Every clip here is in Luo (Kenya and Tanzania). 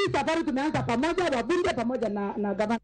Hii safari tumeanza pamoja, wabunge pamoja na gavana.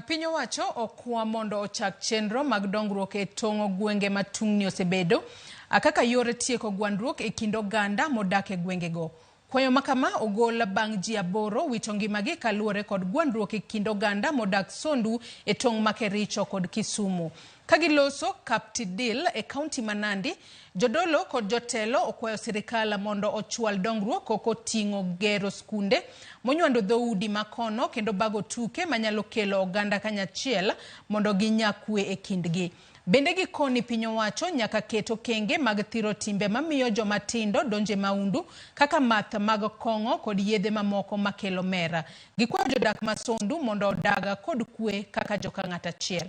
Piny owacho okwa mondo ochak chenro mag dongruok e tong'o gwenge ma tungni osebedo kaka yor tieko gwandruok e kind oganda modak e gwengego. Kwayo ma kama ogol bang' ji 8 wito ngimagi kaluwore kod gwandruok e kind oganda modak Sondu e tong' ma Kericho kod Kisumu. Ka giloso Kaptidil e kaunti ma Nandi, jodolo kod jotelo okwayo sirikal mondo ochwal dongruok koting'o gero skunde monywando dhoudi makono kendo bago tuke manyalo kelo oganda kanyachiel mondo ginya kwe e kindgi. Bende gikoni piny owacho nyaka ket okenge mag thiro timbe mamiyo joma tindo donje maundu kaka math mag kong'o kod yedhe mamoko makelo mer. Gikwayo jodak ma Sondu mondo odag kod kwe kaka joka ng'at achiel.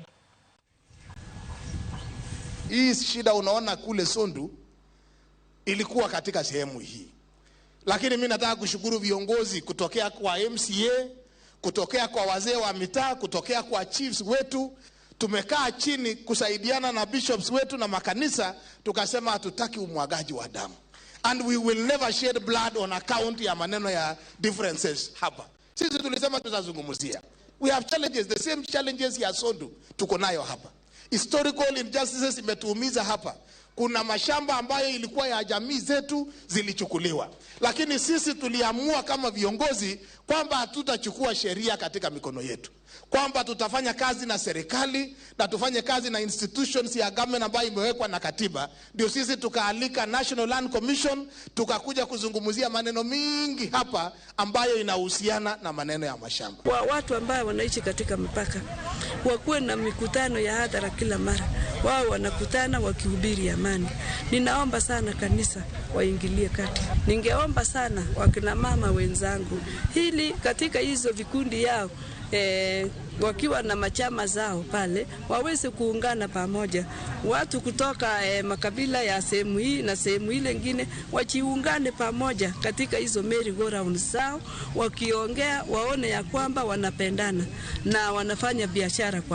Hii shida unaona kule Sondu ilikuwa katika sehemu hii, lakini mimi nataka kushukuru viongozi kutokea kwa MCA, kutokea kwa wazee wa mitaa, kutokea kwa chiefs wetu. Tumekaa chini kusaidiana na bishops wetu na makanisa, tukasema hatutaki umwagaji wa damu, and we will never shed blood on account ya maneno ya differences hapa. Sisi tulisema tutazungumzia. We have challenges, the same challenges ya Sondu tuko nayo hapa. Historical injustices imetuumiza hapa. Kuna mashamba ambayo ilikuwa ya jamii zetu zilichukuliwa, lakini sisi tuliamua kama viongozi kwamba hatutachukua sheria katika mikono yetu, kwamba tutafanya kazi na serikali na tufanye kazi na institutions ya government ambayo imewekwa na katiba. Ndio sisi tukaalika National Land Commission, tukakuja kuzungumzia maneno mingi hapa ambayo inahusiana na maneno ya mashamba. Kwa watu ambao wanaishi katika mipaka wakuwe na mikutano ya hadhara kila mara, wao wanakutana wakihubiri amani. Ninaomba sana kanisa waingilie kati. Ningeomba sana wakina mama wenzangu, hili katika hizo vikundi yao wakiwa na machama zao pale waweze kuungana pamoja. Watu kutoka makabila ya sehemu hii na sehemu ile nyingine wajiungane pamoja katika hizo merry go round zao, wakiongea waone ya kwamba wanapendana na wanafanya biashara kwa